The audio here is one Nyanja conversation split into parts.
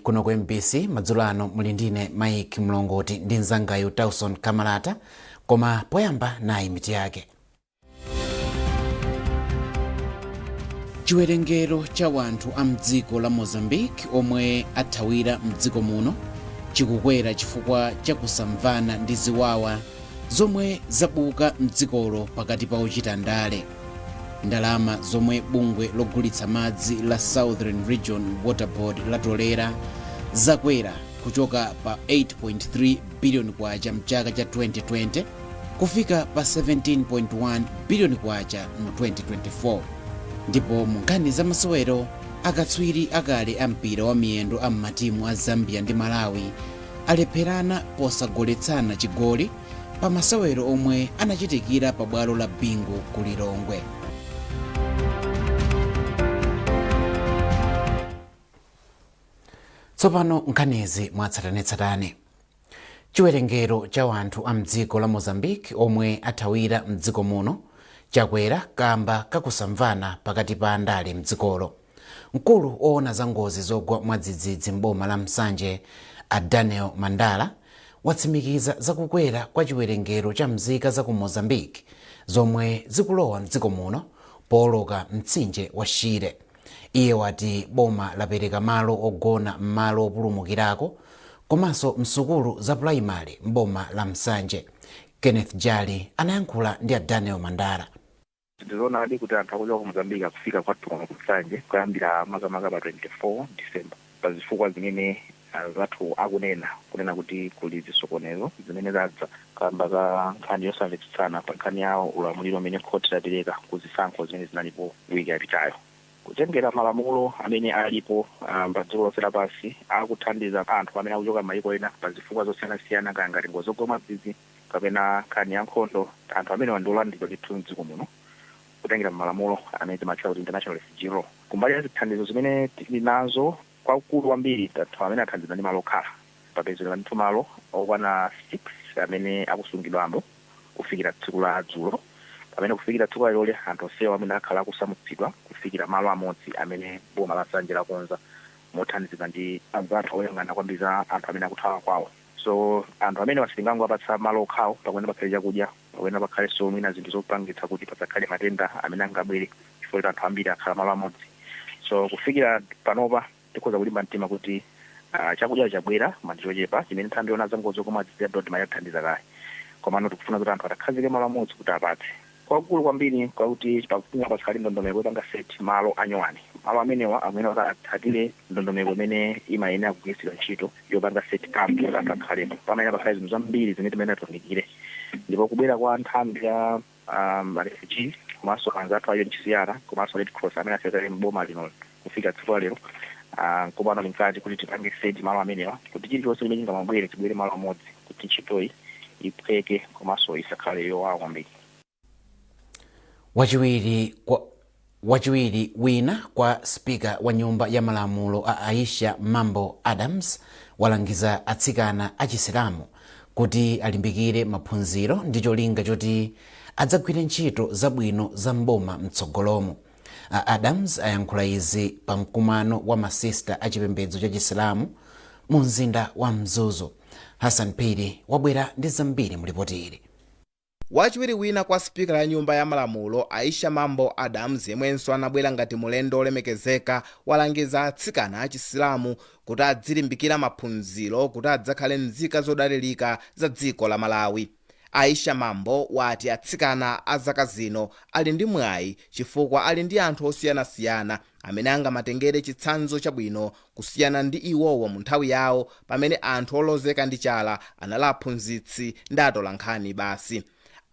Kuno ku MBC madzulo ano muli ndine Mike Mlongoti ndi mzangayu Tauson Kamalata, koma poyamba nayi mitu yake. Chiwerengero cha wanthu a mdziko la Mozambique omwe athawira mdziko muno chikukwera chifukwa cha kusamvana ndi ziwawa zomwe zabuka mdzikolo pakati pa ochita ndale. Ndalama zomwe bungwe logulitsa madzi la Southern Region Water Board latolera zakwera kuchoka pa 8.3 biliyoni kwacha mchaka cha 2020 kufika pa 17.1 biliyoni kwacha mu 2024. Ndipo mu nkhani za masewero, akatswiri akale a mpira wa miyendo a m'matimu a Zambia ndi Malawi alepherana posagoletsana chigoli pa masewero omwe anachitikira pa bwalo la Bingu ku Lilongwe. Tsopano nkhanizi mwatsatanetsatane. Chiwerengero cha wanthu a mdziko la Mozambique omwe athawira mdziko muno chakwera kamba kakusamvana pakati pa andale mdzikolo. Mkulu owona za ngozi zogwa mwadzidzidzi m'boma la Nsanje, a Daniel Mandala, watsimikiza za kukwera kwa chiwerengero cha mzika za ku Mozambique zomwe zikulowa mdziko muno pooloka mtsinje wa Shire. Iye wati boma lapereka malo ogona m'malo opulumukirako komanso msukulu za pulaimale m'boma la Nsanje. Kenneth Jali anayankhula ndi a Daniel Mandala. Ndizoonadi kuti anthu akuchoka ku Mozambique akufika kwathu kuno ku Nsanje kuyambira makamaka pa 24 December pa zifukwa zimene anzathu akunena, kunena kuti kuli zisokonezo zimene zadza kamba ka nkhani yosamvetsetsana pa nkhani ya ulamuliro umene khoti lapereka ku zisankho zimene zinalipo wiki yapitayo. Kutengera malamulo amene alipo pa dziko lonse lapansi akuthandiza anthu amene akuchoka m'mayiko ena pa zifukwa zosiyanasiyana, kaya ngati ngozi zogwa mwadzidzidzi kapena nkhani ya nkhondo, anthu amenewa ndi olandiridwa ndithu m'dziko muno kutengera malamulo amene timatchula kuti international refugee law. Kumbali ya zithandizo zimene tili nazo, kwakukulu kwambiri anthu amene athandizidwa ndi malo okhala. Papezeka ndithu malo okwana 6 amene akusungidwamo kufikira tsiku la dzulo, pamene kufikira tsiku laleloli anthu onsewa amene akhala akusamutsidwa kufikira malo amodzi amene boma la Nsanje lakonza mothandizidwa ndi anzathu oyang'ana kwambiri za anthu amene akuthawa kwawo. So anthu amenewa sitingangowapatsa malo okhawo, pakuyenera pakhale chakudya, pakuyenera pakhalenso mwina zinthu zopangitsa kuti pasakhale matenda amene angabwere chifukwa choti anthu ambiri akhala malo amodzi. So kufikira panopa tikhoza kulimba mtima kuti chakudya chabwera koma ndi chochepa chimene nthambi yoona za ngozi zogwa mwadzidzidzi ya DoDMA yathandiza kale, komano tikufuna kuti anthu atakhazike malo amodzi kuti apatse. Kwakukulu kwambiri kwakuti pakufunika pakhale ndondomeko yopanga set malo anyuwani. Malo amenewa akuyenera kuti atsatire ndondomeko imene imayenera kugwiritsidwa ntchito yopanga set camp yoti anthu akhalepo. Pamayenera pakhale zinthu zambiri zimene timayenera tiunikire, ndipo kubwera kwa nthambi ya refugee komanso anzathu a UNHCR komanso Red Cross amene afika kale m'boma lino kufika tsiku la lero, mkumano uli mkati kuti tipange set malo amenewa kuti chilichonse chimene chingamabwere chibwere malo amodzi kuti ntchitoyi iphweke komanso isakhale yowawa kwambiri. Wachiwiri wina kwa spika wa nyumba ya malamulo a Aisha Mambo Adams walangiza atsikana achisilamu kuti alimbikire maphunziro ndi cholinga choti adzagwire ntchito zabwino za mboma mtsogolomo. A Adams ayankhula izi pa mkumano wa masista achipembedzo cha chisilamu mu mzinda wa Mzuzu. Hassan Phiri wabwera ndi zambiri mu lipoti ili. Wachiwiri wina kwa sipikala ya nyumba ya malamulo Aisha Mambo Adams, yemwenso anabwera ngati mulendo olemekezeka, walangiza atsikana achisilamu kuti adzilimbikira maphunziro kuti adzakhale nzika zodalirika za dziko la Malawi. Aisha Mambo wati atsikana a zaka zino ali ndi mwayi chifukwa ali ndi anthu osiyanasiyana amene angamatengere chitsanzo chabwino kusiyana ndi iwowo mu nthawi yawo pamene anthu olozeka ndi chala anali aphunzitsi ndi atolankhani basi.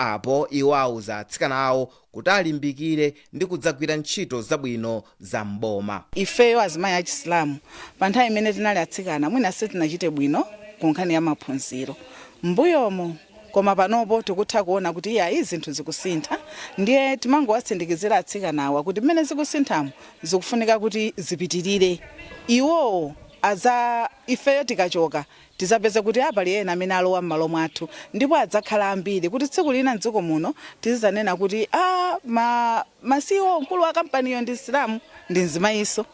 Apo iwo auza atsikana awo kuti alimbikire ndi kudzagwira ntchito zabwino za m'boma. Ifeyo azimayi achisilamu pa nthawi imene tinali atsikana mwina sitinachite bwino ku nkhani ya maphunziro m'mbuyomo, koma panopo tikutha kuona kuti iyayi, zinthu zikusintha. Ndiye timangowatsindikizira atsikanawa kuti mmene zikusinthamo zikufunika kuti zipitirire. Iwowo aza ifeyo tikachoka tizapeze kuti apali ena amene alowa m'malo mwathu ndipo adzakhala ambiri, kuti tsiku lina mdziko muno tizizanena kuti a ma CEO, mkulu wa kampaniyo ndi Msilamu, ndi mzimayinso.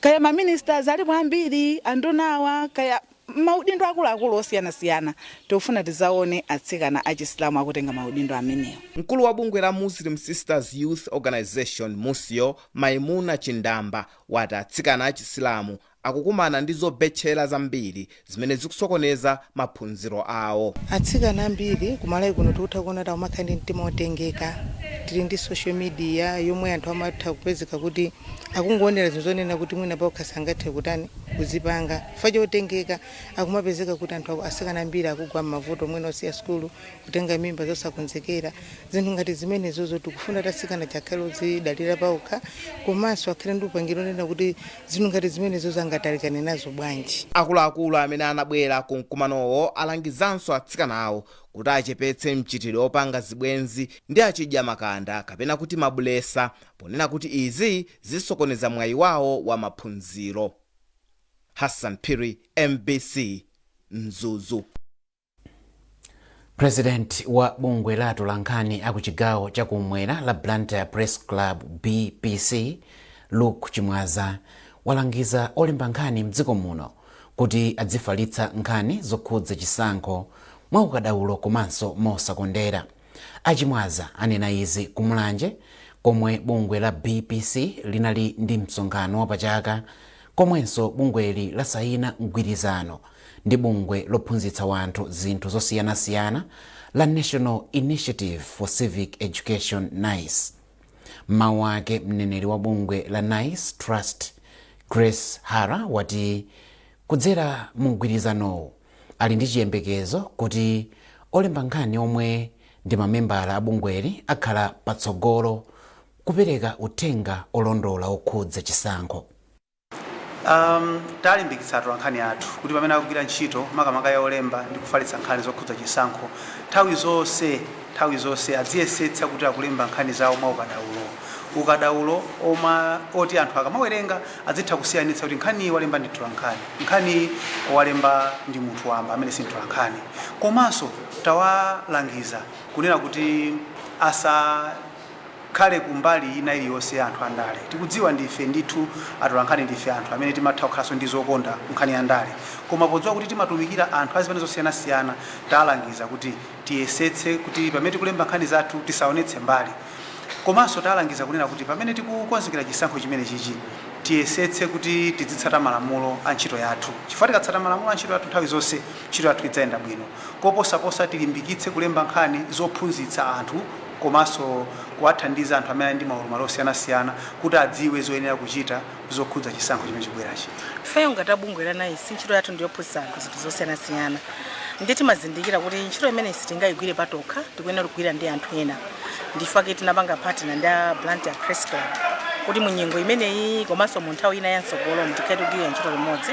Kaya maministers alipo ambiri, andunawa, kaya maudindo akuluakulu osiyanasiyana, tikufuna tizaone atsikana achisilamu akutenga maudindo amenewo. Mkulu wa bungwe la Muslim Sisters Youth Organization, MUSYO, Maimuna Chindamba, wati atsikana achisilamu akukumana ndi zobetchera zambiri zimene zikusokoneza maphunziro awo. Atsikana ambiri kumalawi kuno tikutha kuona kuti akumakhala ndi mtima otengeka. Tili ndi social media yomwe anthu amatha kupezeka kuti akungoonera zinthu zonena kuti mwina pokha sangathe kutani, kuzipanga. Chifukwa chotengeka akumapezeka kuti anthu atsikana ambiri akugwa m'mavuto, mwina osiya sukulu, kutenga mimba zosakonzekera, zinthu ngati zimenezozo. Tikufuna kuti atsikana akhale odzidalira paokha, komanso akhale ndi upangiro onena kuti zinthu ngati zimenezozo angatalikane nazo bwanji. Akuluakulu amene anabwera ku mkumanowo alangizanso atsikanawo kuti achepetse mchitidwe opanga zibwenzi ndi achidya makanda, kapena kuti mabulesa, ponena kuti izi zisokoneza mwayi wawo wa maphunziro. Hassan Phiri, MBC, Mzuzu. President wa bungwe la atolankhani aku chigawo chakumwera la Blantyre Press Club, BPC, Luke Chimwaza, walangiza olemba nkhani mdziko muno kuti adzifalitsa nkhani zokhudza chisankho mwaukadaulo komanso mosakondera. Achimwaza anena izi kumulanje, komwe bungwe la BPC linali ndi msonkhano wapachaka, komwenso bungweli lasayina mgwirizano ndi bungwe lophunzitsa wanthu zinthu zosiyanasiyana la National Initiative for Civic Education, NICE. Mawu ake, mneneri wa bungwe la NICE, Trust Grace Hara, wati kudzera mu mgwirizanowu ali ndi chiyembekezo kuti olemba nkhani omwe ndi mamembala a bungweli akhala patsogolo kupereka uthenga olondola okhudza chisankho. Talimbikitsa atolankhani athu kuti pamene akugwira ntchito, makamaka ya olemba ndi kufalitsa nkhani zokhudza chisankho, nthawi zonse adziyesetsa kuti akulemba nkhani zawo mwa ukadaulo, ukadaulo oma oti anthu akamawerenga azitha kusiyanitsa kuti nkhani walemba ndi mtolankhani, nkhani walemba ndi munthu wamba amene si mtolankhani. Komanso tawalangiza kunena kuti asakhale kumbali ina iliyonse ya anthu andale. Tikudziwa ndife ndithu atolankhani, ndife anthu amene timatha kukhalanso ndi zokonda nkhani ya ndale, koma podziwa kuti timatumikira anthu azipani zosiyanasiyana, talangiza kuti tiyesetse kuti pamene tikulemba nkhani zathu tisaonetse mbali. Komanso talangiza kunena kuti pamene tikukonzekera chisankho chimene chichi, tiyesetse kuti tizitsata malamulo a ntchito yathu, chifukwa tikatsata malamulo a ntchito yathu nthawi zonse, ntchito yathu idzayenda bwino. Koposaposa, tilimbikitse kulemba nkhani zophunzitsa anthu komanso kuwathandiza anthu amene ali ndi maulumali osiyanasiyana kuti adziwe zoyenera kuchita zokhudza chisankho chimene chikubwerachi. Ifeyo ngati abungwe la NICE, ntchito yathu ndiyophunzitsa anthu zinthu zosiyanasiyana, ndi timazindikira kuti ntchito imeneyi sitingayigwire patokha, tikuyenera kugwira ndi anthu ena. Ndifake tinapanga partner ndi a Blantyre Press Club kuti mu nyengo imeneyi komanso mu nthawi ina yatsogolo tikhale tikugwira ntchito limodzi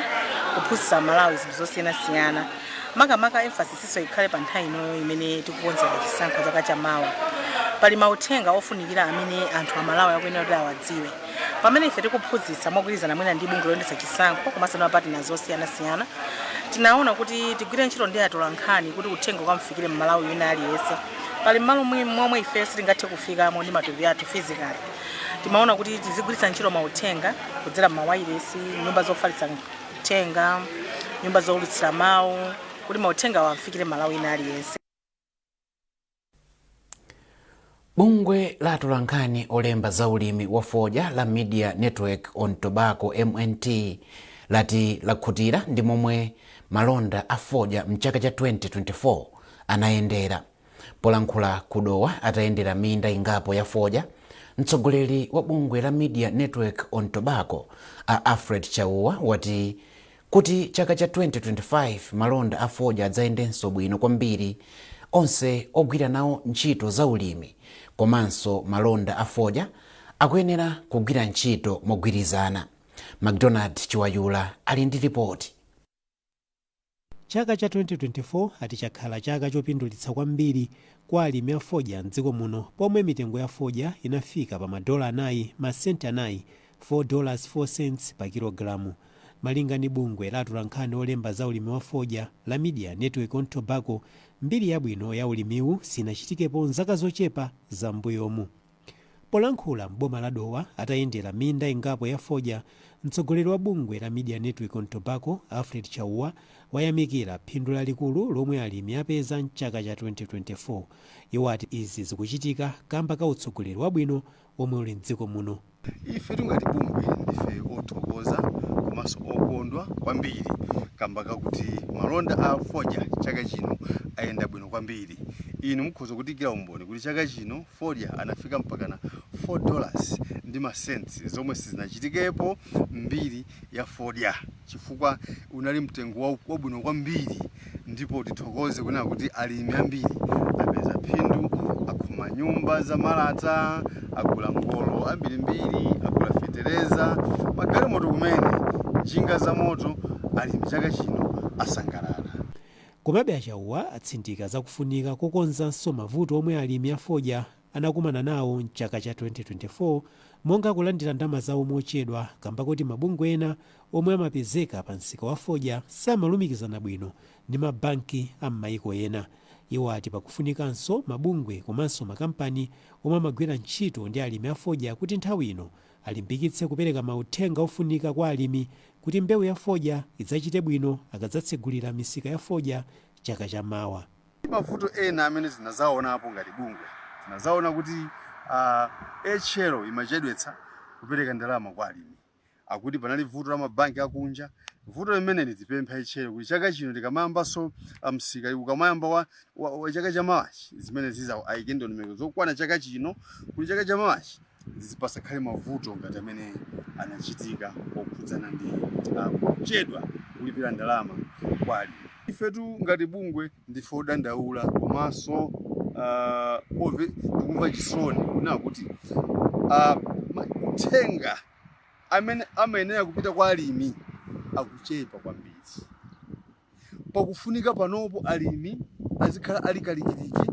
kuphunzitsa Malawi zinthu zosiyanasiyana. Makamaka emphasis iso ikhale pa nthawi inoyo imene tikukonzera chisankho chaka chamawa. Pali mauthenga ofunikira amene anthu amalawi akuyenera kuti awadziwe. Pamene ife tikuphunzitsa mogwirizana mwina ndi bungwe loyendetsa chisankho komanso ndi mapartners osiyanasiyana, tinaona kuti tigwire ntchito ndi atolankhani kuti uthenga ukamfikire mmalawi wina aliyense. Pali mmalo momwe ife sitingathe kufikamo ndi matupi athu physically, timaona kuti tizigwiritsa ntchito mauthenga kudzera m'mawayilesi, nyumba zofalitsa uthenga, nyumba zowulutsira mawu, kuti mauthenga awamfikire mmalawi wina aliyense. Bungwe la atolankhani olemba za ulimi wa fodya la Media Network on Tobacco, MNT, lati lakhutira ndi momwe malonda a fodya mchaka cha 2024 anayendera. Polankhula kudowa atayendera minda ingapo ya fodya, mtsogoleri wa bungwe la Media Network on Tobacco, a Alfred Chauwa, wati kuti chaka cha 2025 malonda a fodya adzayendenso bwino kwambiri, onse ogwira nawo ntchito za ulimi komanso malonda a fodya akuyenera kugwira ntchito mogwirizana. McDonald Chiwayula ali ndi ripoti. Chaka cha 2024 ati chakhala chaka chopindulitsa kwambiri kwa alimi a fodya mdziko muno, pomwe mitengo ya fodya inafika pa madola 4 masenti 4, $4.04 pa kilogalamu. Malinga ndi bungwe la atolankhani olemba za ulimi wa fodya la Media Network on Tobacco, mbiri yabwino ya ulimiwu sinachitikepo mzaka zochepa zam'mbuyomu. Polankhula m'boma la Dowa atayendera minda ingapo ya fodya, mtsogoleri wa bungwe la Media Network on Tobacco, Alfred Chauwa, wayamikira phindu lalikulu lomwe alimi apeza mchaka cha 2024. Iwo ati izi zikuchitika kamba ka utsogoleri wabwino omwe uli mdziko muno. Ife tungati bungwe ndife othokoza komanso okondwa kwambiri kamba kakuti malonda a fodya chaka chino ayenda bwino kwambiri. Inu mukhoza kutikira umboni kuti chaka chino fodya anafika mpakana $4 ndi ma cents, zomwe sizinachitikepo mbiri ya fodya, chifukwa unali mtengo wabwino kwambiri. Ndipo tithokoze kunena kuti alimi ambiri apeza phindu, akhoma nyumba za malata, agula ngolo ambirimbiri, agula fetereza, magalimoto, kumene njinga za moto. Alimi chaka chino asangalala. Komabe Achauwa atsindika zakufunika kukonzanso mavuto omwe alimi a fodya anakumana nawo mchaka cha 2024, monga kulandira ndalama zawo mochedwa kamba kuti mabungwe ena omwe amapezeka pa msika wa fodya samalumikizana bwino ndi mabanki a m'mayiko ena. Iwo ati pakufunikanso mabungwe komanso makampani omwe amagwira ntchito ndi alimi a fodya kuti nthawi ino alimbikitse kupereka mauthenga ofunika kwa alimi kuti mbewu ya fodya idzachite bwino akadzatsegulira misika ya fodya chaka chamawa. Mavuto ena amene tinazaonapo ngati bungwe, tinazaona kuti HL imachedwetsa kupereka ndalama kwa alimi, akuti panali vuto la mabanki akunja. Vuto limeneli tipempha HL kuti chaka chino tikamayambanso msika ukamayamba wa chaka chamawachi, zimene ziza ayike ndondomeko zokwana chaka chino kuti chaka chamawachi pasakhale mavuto ngati amene anachitika okhudzana ndi kuchedwa kulipira ndalama kwa alimi. Ifetu ngati bungwe ndife odandaula komanso tikumva chisoni kunena kuti uthenga amene amayenera kupita kwa alimi akuchepa kwambiri. Pakufunika panopo alimi azikhala ali kalikiliki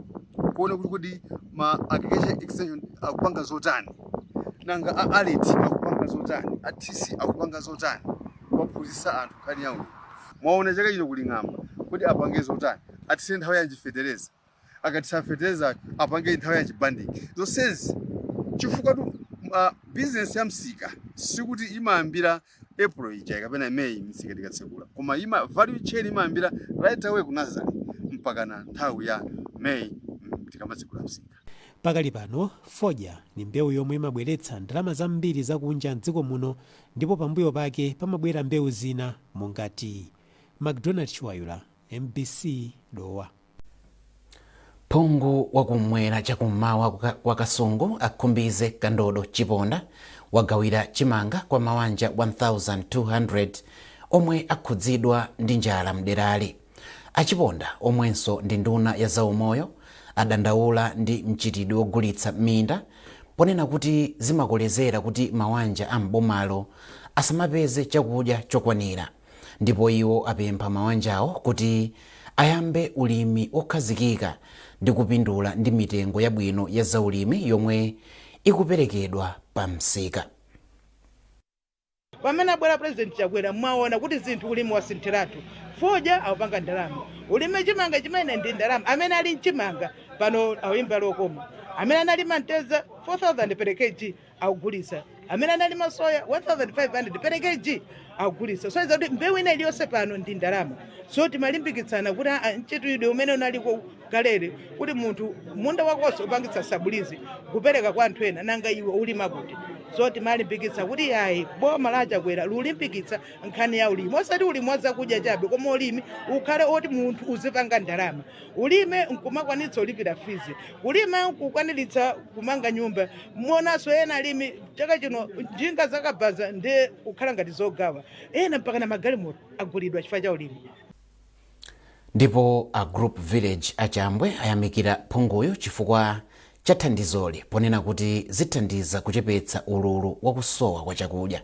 kuona kuti kodi ma agriculture extension akupanga zotani, nanga a ALET akupanga zotani, a TC akupanga zotani kuwaphunzitsa anthu nkhani ya ulimi. Mwaona chaka chino kuli ng'amba, kuti apange zotani, athire nthawi yanji fetereza, akathira fetereza apange nthawi yanji banding, zonsezi chifukwa tu business ya msika sikuti imayambira April ija kapena May msika tikatsekula, koma ima value chain imayambira right away ku nursery mpaka na nthawi ya May tikamatsekula msika. Pakali pano fodya ni mbewu yomwe imabweretsa ndalama zambiri zakunja mdziko muno, ndipo pambuyo pake pamabwera mbewu zina monga tii. McDonald Chiwayula, MBC, Dowa. Phungu wakumwera chakummawa kwa Kasungu, Akhumbize Kandodo Chiponda, wagawira chimanga kwa mawanja 1200 omwe akhudzidwa ndi njala mderali. Achiponda, omwenso ndi nduna ya zaumoyo, adandaula ndi mchitidwe wogulitsa minda, ponena kuti zimakolezera kuti mawanja a m'bomalo asamapeze chakudya chokwanira, ndipo iwo apempha mawanjawo kuti ayambe ulimi okhazikika ndi kupindula ndi mitengo yabwino ya zaulimi yomwe ikuperekedwa pa msika. Pamene abwera President Chakwera, mwaona kuti zinthu ulimi wasinthiratu. Fodya akupanga ndalama, ulimi chimanga chimene ndi ndalama. Amene ali mchimanga pano awimba lokoma, amene analima mtedza 4000 per kg akugulitsa, amene analima soya 1500 per kg akugulitsa. So kuti mbewu ina iliyonse pano ndi ndalama. So timalimbikitsana kuti mchitidwe umene unaliko kalere kuti munthu munda wakonso upangitsa sublease kupereka kwa anthu ena, nanga iwe ulima kuti? So timalimbikitsa kuti yayi, boma la Chakwera lulimbikitsa nkhani ya ulimi, osati ulimi wa zakudya chabe, koma ulimi ukhale oti munthu uzipanga ndalama, ulime nkumakwanitsa ulipira fees, kulima nkukwaniritsa kumanga nyumba. Muonanso ena alimi chaka chino njinga zakabaza ndi kukhala ngati zogawa, ena mpaka na magalimoto agulidwa chifukwa cha ulimi. Ndipo a Group Village Achambwe ayamikira phunguyo chifukwa cha thandizoli, ponena kuti zithandiza kuchepetsa ululu wakusowa kwa chakudya.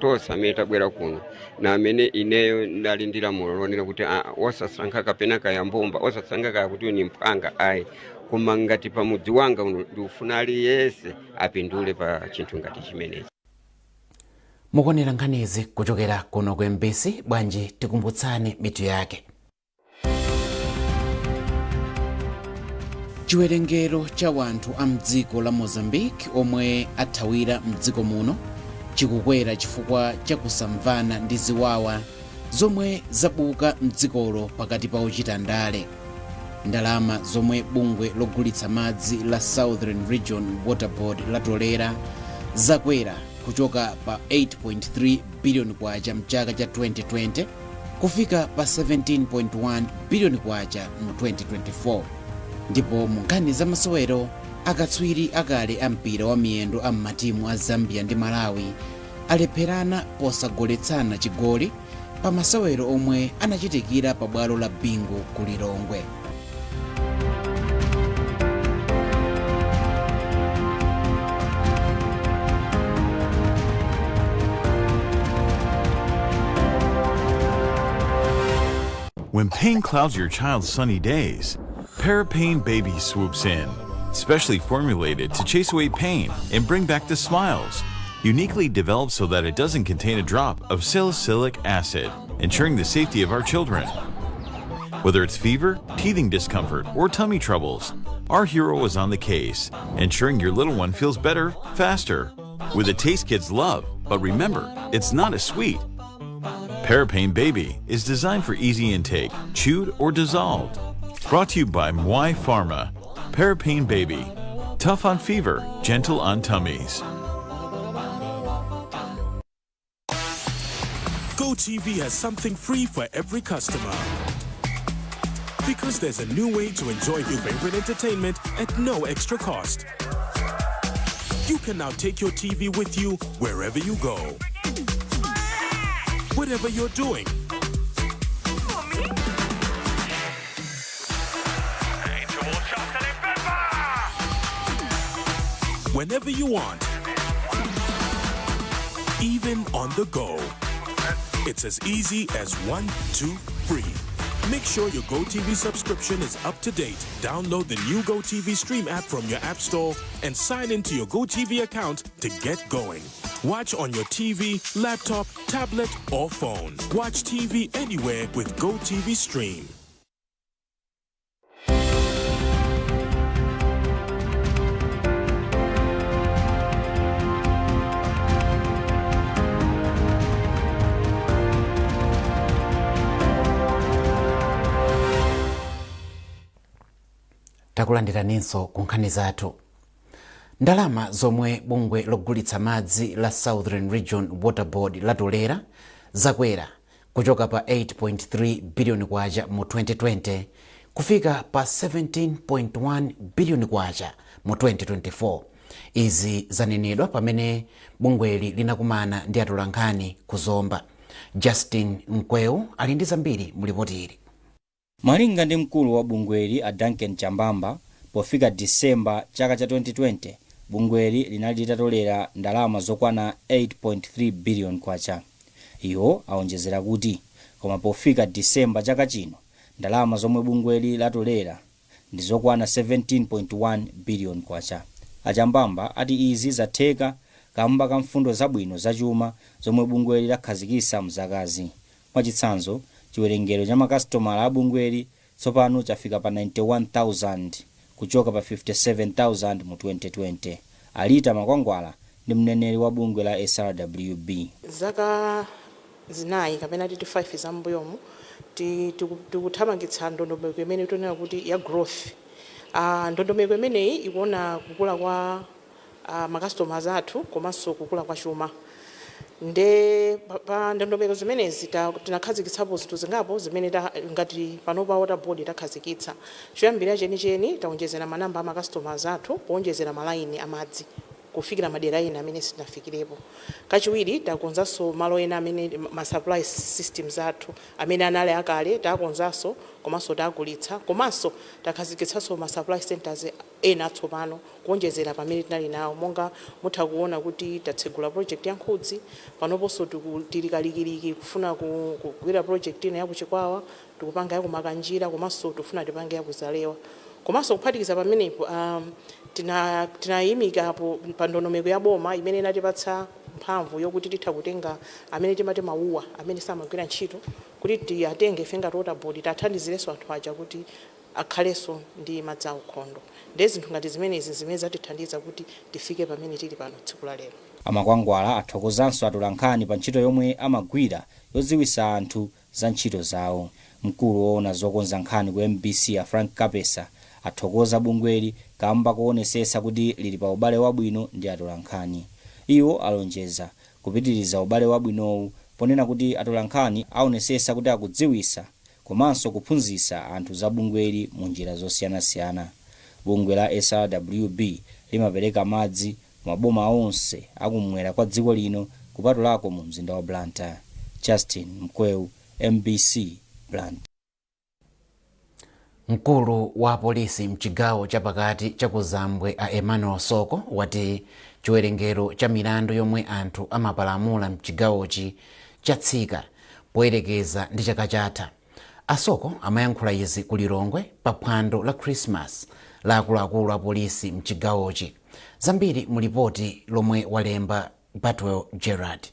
Tonse amene tabwera kuno na amene ineyo ndali ndi lamulo lonena kuti osasankha kapena kaya mbumba, osasankha kaya kuti ni mphwanga, ayi, koma ngati pamudzi wanga uno ndikufuna aliyense apindule pa chinthu ngati chimenechi. Mukuonera nkhanizi kuchokera kuno ku MBC. Bwanji tikumbutsane mitu yake. Chiwerengero cha wanthu a mdziko la Mozambique omwe athawira mdziko muno chikukwera chifukwa chakusamvana ndi ziwawa zomwe zabuka mdzikolo pakati pa ochita ndale. Ndalama zomwe bungwe logulitsa madzi la Southern Region Water Board latolera zakwera kuchoka pa 8.3 biliyoni kwacha mchaka cha 2020 kufika pa 17.1 biliyoni kwacha mu 2024. Ndipo mu nkhani za masewero, akatswiri akale a mpira wa miyendo a m'matimu a Zambia ndi Malawi alepherana posagoletsana chigoli pa masewero omwe anachitikira pa bwalo la Bingu ku Lilongwe. When pain clouds your child's sunny days, Parapain Baby swoops in, specially formulated to chase away pain and bring back the smiles. Uniquely developed so that it doesn't contain a drop of salicylic acid, ensuring the safety of our children. Whether it's fever, teething discomfort, or tummy troubles, our hero is on the case, ensuring your little one feels better, faster. With a taste kids love, but remember, it's not a sweet. Parapain Baby is designed for easy intake, chewed or dissolved. Brought to you by Mwai Pharma. Parapain Baby. Tough on fever, gentle on tummies. GoTV has something free for every customer. Because there's a new way to enjoy your favorite entertainment at no extra cost. You can now take your TV with you wherever you go. Whatever you're doing. Whenever you want. Even on the go. It's as easy as 1, 2, 3. Make sure your GoTV subscription is up to date. Download the new GoTV Stream app from your app store and sign into your GoTV account to get going. Watch on your TV, laptop, tablet, or phone. Watch TV anywhere with GoTV Stream. Takulandiraninso ku nkhani zathu. Ndalama zomwe bungwe logulitsa madzi la Southern Region Water Board latolera zakwera kuchoka pa 8.3 biliyoni kwacha mu 2020 kufika pa 17.1 biliyoni kwacha mu 2024. Izi zanenedwa pamene bungweli linakumana ndi atolankhani ku Zomba. Justin Mkweu ali ndi zambiri mu lipoti ili. Malinga ndi mkulu wa bungweli a Duncan Chambamba, pofika Disemba chaka cha 2020, bungweli linali litatolera ndalama zokwana 8.3 billion kwacha. Iwo awonjezera kuti koma pofika Disemba chaka chino, ndalama zomwe bungweli latolera ndi zokwana 17.1 billion kwacha. Achambamba ati izi zatheka kamba ka mfundo zabwino zachuma zomwe bungweli lakhazikitsa mzakazi. Mwachitsanzo, chiwerengero cha makasitomala a bungweli tsopano chafika pa 91,000 kuchoka pa 57,000 mu 2020. Alita Makwangwala ndi mneneri wa bungwe la SRWB. Zaka 4 kapena titi 5 zambuyomu, tikuthamangitsa ndondomeko imene tionera kuti ya growth. Ndondomeko imeneyi ikuona kukula kwa macustomers athu komanso kukula kwa chuma. Nde pa ndondomeko zimenezi tinakhazikitsapo zinthu zingapo zimene ngati panopa Water Board takhazikitsa. Choyambira chenicheni, taonjezera manamba a macustomers athu powonjezera malaini amadzi kufikira madera ena amene sitinafikirepo. Kachiwiri, takonzanso malo ena amene ma supply systems athu amene anali akale, takonzanso komanso tagulitsa, komanso takhazikitsanso ma supply centers ena atsopano kuonjezera pamene tinali nawo. Monga mutha kuona kuti tatsegula project ya Nkhudzi panoponso, tili kalikiliki kufuna kugwira project ina yakuchikwawa, tikupanga yakumakanjira, komanso tikufuna tipange yakuzalewa. Komanso kuphatikiza pamenepo, tinayimikapo pa ndondomeko ya boma imene inatipatsa mphamvu yokuti titha kutenga amene timati mauwa amene samagwira ntchito, kuti tiyatenge ife ngati Water Board, tathandizirenso anthu aja kuti Akhalenso ndi madzi aukhondo. Ndiye zinthu ngati zimenezi zimene zatithandiza kuti tifike pamene tili pano tsiku la lero. Amakwangwala athokozanso atolankhani pa ntchito yomwe amagwira yodziwitsa anthu za ntchito zawo. Mkulu woona zokonza nkhani ku MBC a Frank Kapesa athokoza bungweli kamba koonetsetsa kuti lili pa ubale wabwino ndi atolankhani. Iwo alonjeza kupitiriza ubale wabwinowu ponena kuti atolankhani aonetsetsa kuti akudziwitsa komanso kuphunzitsa anthu za bungweli mu njira zosiyanasiyana. Bungwe la SRWB limapereka madzi maboma onse akumwera kwa dziko lino kupatulako mu mzinda wa Blantyre. Justin Mkweu, MBC, Blantyre. Mkulu wa polisi mchigawo chapakati chakuzambwe a Emmanuel Soko wati chiwerengero cha milandu yomwe anthu amapalamula mchigawochi chatsika poyerekeza ndi chaka chatha. Asoko amayankhula izi ku Lilongwe pa phwando la Christmas la akuluakulu a polisi mchigawochi. Zambiri mu lipoti lomwe walemba Batwell Gerard.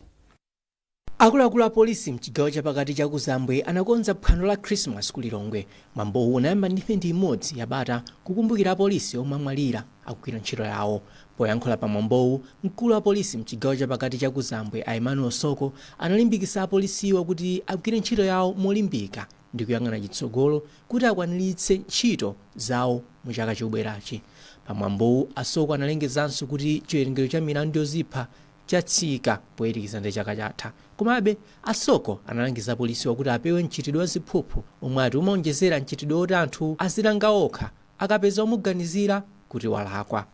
Akuluakulu a polisi mchigawo chapakati cha kuzambwe anakonza phwando la Christmas ku Lilongwe. Mwambowu unayamba ndi mphindi imodzi yabata kukumbukira apolisi omwe amwalira akugwira ntchito yawo. Poyankhula pa mwambowu, mkulu wa polisi mchigawo chapakati cha kuzambwe a Emmanuel Soko analimbikitsa apolisiwa kuti agwire ntchito yawo molimbika ndi kuyang'ana chitsogolo kuti akwaniritse ntchito zawo mu chaka chikubwerachi. Pamwambowu, Asoko analengezanso kuti chiwerengero cha milandu yozipha chatsika poyerekeza ndi chaka chatha. Komabe, Asoko analangiza apolisiwa kuti apewe mchitidwe wa ziphuphu omwe ati umaonjezera mchitidwe woti anthu azilanga okha akapeza omuganizira kuti walakwa.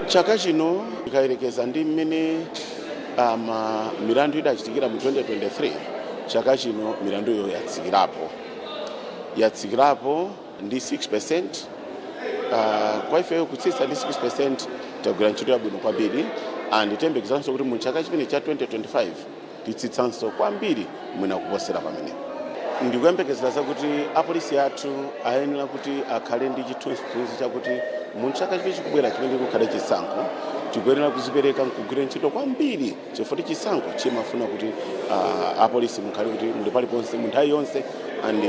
Chaka chino, tikayerekeza ndi mmene milandu idachitikira mu 2023, chaka chino milanduyo yatsikirapo ndi 6%. Kwa ifeyo kutsitsa ndi 6%, tagwira ntchito yabwino kwambiri, and tiyembekezanso kuti mu chaka chimene cha 2025 titsitsanso kwambiri, mwina kuposera pamenepo. Ndikuyembekezera zakuti apolisi athu ayenera kuti akhale ndi chithunzithunzi chakuti mu chaka chimene chikubwera, chimene kukhale chisankho, tikuyenera kuzipereka nkugwira ntchito kwambiri, chifukwa chisankho chimafuna kuti apolisi mukhale kuti muli paliponse mu nthawi yonse, and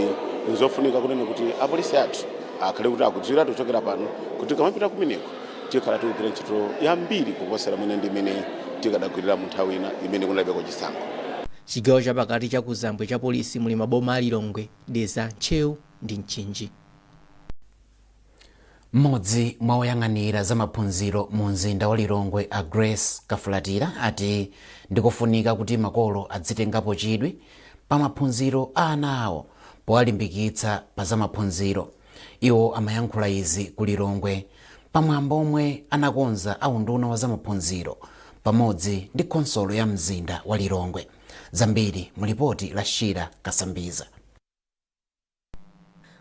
nzofunika kunena kuti apolisi athu akhale kuti akudziwiratu kuchokera pano kuti kamapita kumeneko tikhala tikugwira ntchito yambiri kuposera mwina ndi imene tikadagwirira mu nthawi ina imene kunalibeko chisankho. Chigawo chapakati cha kuzambwe cha polisi muli maboma a Lilongwe, Dedza, Ntcheu ndi Mchinji. Mmodzi mwa oyang'anira za maphunziro mu mzinda wa Lilongwe a Grace Kafulatira ati ndikofunika kuti makolo adzitengapo chidwi pa maphunziro a ana awo powalimbikitsa pa za maphunziro. Iwo amayankhula izi ku Lilongwe pamwambo omwe anakonza a unduna wa zamaphunziro pamodzi ndi khonsolo ya mzinda wa Lilongwe. Zambiri mu lipoti la Shira Kasambiza.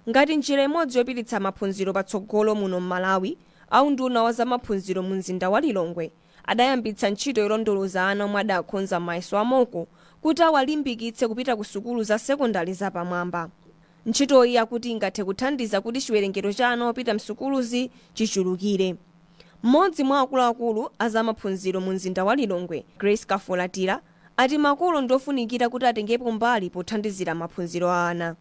Ngati njira imodzi yopititsa maphunziro patsogolo muno m'Malawi, aunduna wa zamaphunziro mu mzinda wa Lilongwe adayambitsa ntchito yolondoloza ana omwe adakhonza mayeso a moko kuti awalimbikitse kupita ku sukulu za sekondari zapamwamba. Ntchitoyi akuti ingathe kuthandiza kuti chiwerengero cha ana opita msukuluzi chichulukire. Mmodzi mwa akuluakulu a zamaphunziro mu mzinda wa Lilongwe, Grace Kafulatira, ati makolo ndiofunikira kuti atengepo mbali pothandizira maphunziro a ana.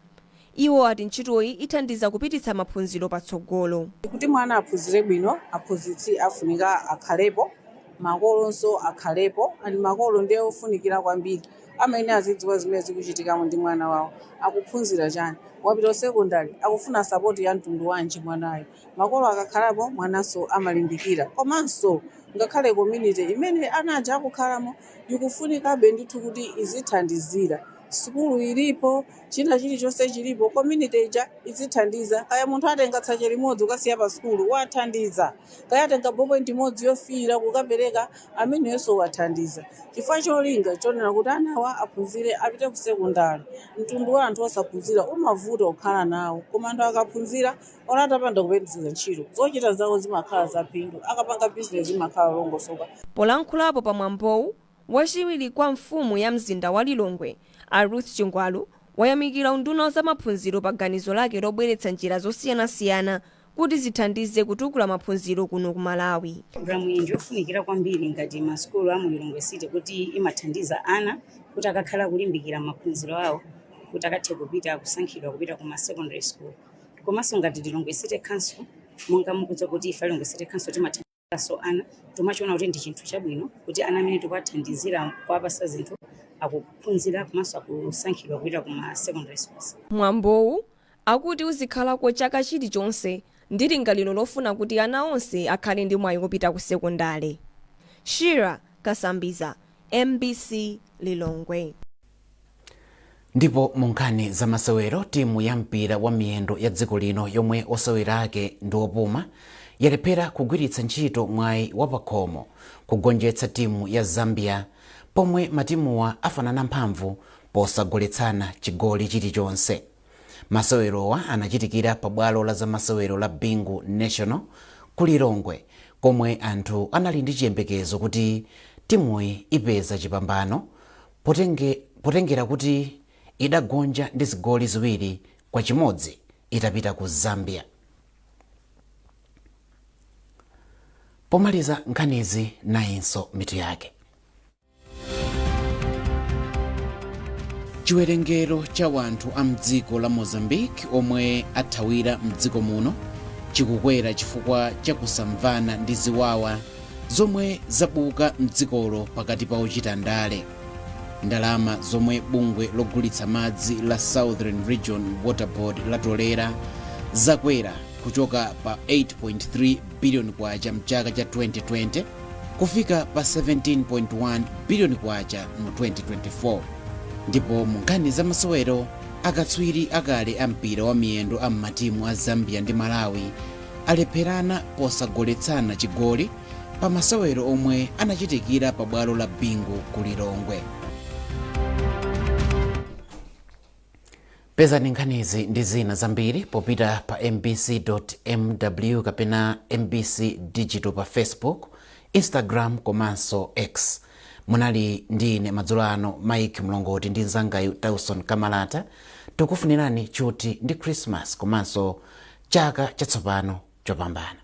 Iwo ati ntchitoyi ithandiza kupititsa maphunziro patsogolo. Kuti mwana aphunzire bwino, aphunzitsi afunika akhalepo, makolonso akhalepo, and makolo ndiye ofunikira kwambiri. Amene azidziwa zimene zikuchitikamo ndi mwana wawo, akuphunzira chani, wapita ku sekondari, akufuna support ya mtundu wanji mwanayo. Makolo akakhalapo, mwananso amalimbikira. Komanso ngakhale community imene ana aja akukhalamo ikufunikabe ndithu kuti izithandizira. Sukulu ilipo, china chilichonse chilipo, community ija izithandiza. Kaya munthu atenga tsache limodzi ukasiya pa sukulu, wathandiza. Kaya atenga ballpoint imodzi yofiira kukapereka, ameneyonso wathandiza, chifukwa cholinga chonena kuti anawa aphunzire, apite ku sekondari. Mtundu wa anthu osaphunzira umavuta kukhala nawo, koma anthu akaphunzira, olo atapanda kupeza ntchito, zochita zawo zimakhala zaphindu. Akapanga bizinesi imakhala longosoka. Polankhulapo pamwambowu, wachiwiri kwa mfumu ya mzinda wa Lilongwe a Ruth Chingwalu wayamikira unduna wa zamaphunziro pa ganizo lake lobweretsa njira zosiyanasiyana kuti zithandize kutukula maphunziro kuno ku Malawi. Programu iyi ndiyofunikira kwambiri ngati masukulu a mu Lilongwe City, kuti imathandiza ana kuti akakhala kulimbikira maphunziro awo, kuti akathe kupita kusankhidwa kupita ku ma secondary school. Komanso ngati Lilongwe City Council, monga mukudziwa kuti ife Lilongwe City Council timathandizaso ana, timachiona kuti ndi chinthu chabwino kuti ana amene tikuwathandizira kuwapasa zinthu akuphunzira komanso akusankhidwa kupita kuma secondary schools. Mwambowu akuti uzikhalako chaka chilichonse ndi lingaliro lofuna kuti ana onse akhale ndi mwayi wopita ku sekondale. Shira Kasambiza, MBC, Lilongwe. Ndipo mu nkhani za masewero, timu ya mpira wa miyendo ya dziko lino yomwe osewera ake ndi opuma yalephera kugwiritsa ntchito mwayi wapakhomo kugonjetsa timu ya Zambia, pomwe matimuwa afanana mphamvu posagoletsana chigoli chilichonse. Masewerowa anachitikira pabwalo la zamasewero la Bingu National ku Lilongwe, komwe anthu anali ndi chiyembekezo kuti timuyi ipeza chipambano potengera kuti idagonja ndi zigoli 2-1 itapita ku Zambia. Pomaliza nkhanizi, nayinso mitu yake. Chiwerengero cha wanthu a mdziko la Mozambique omwe athawira mdziko muno chikukwera chifukwa cha kusamvana ndi ziwawa zomwe zabuka mdzikolo pakati pa ochita ndale. Ndalama zomwe bungwe logulitsa madzi la Southern Region Water Board latolera zakwera kuchoka pa 8.3 billion kwacha mchaka cha 2020 kufika pa 17.1 billion kwacha mu 2024. Ndipo mu nkhani za masewero, akatswiri akale a mpira wa miyendo a m'matimu a Zambia ndi Malawi alepherana posagoletsana chigoli pa masewero omwe anachitikira pa bwalo la Bingu ku Lilongwe. Pezani nkhanizi ndi zina zambiri popita pa mbc.mw kapena MBC Digital pa Facebook, Instagram komanso X. Munali ndi ine madzulo ano, Mike Mlongoti, ndi mzangayu Tauson Kamalata. Tikufunirani tchuti ndi Christmas komanso chaka chatsopano chopambana.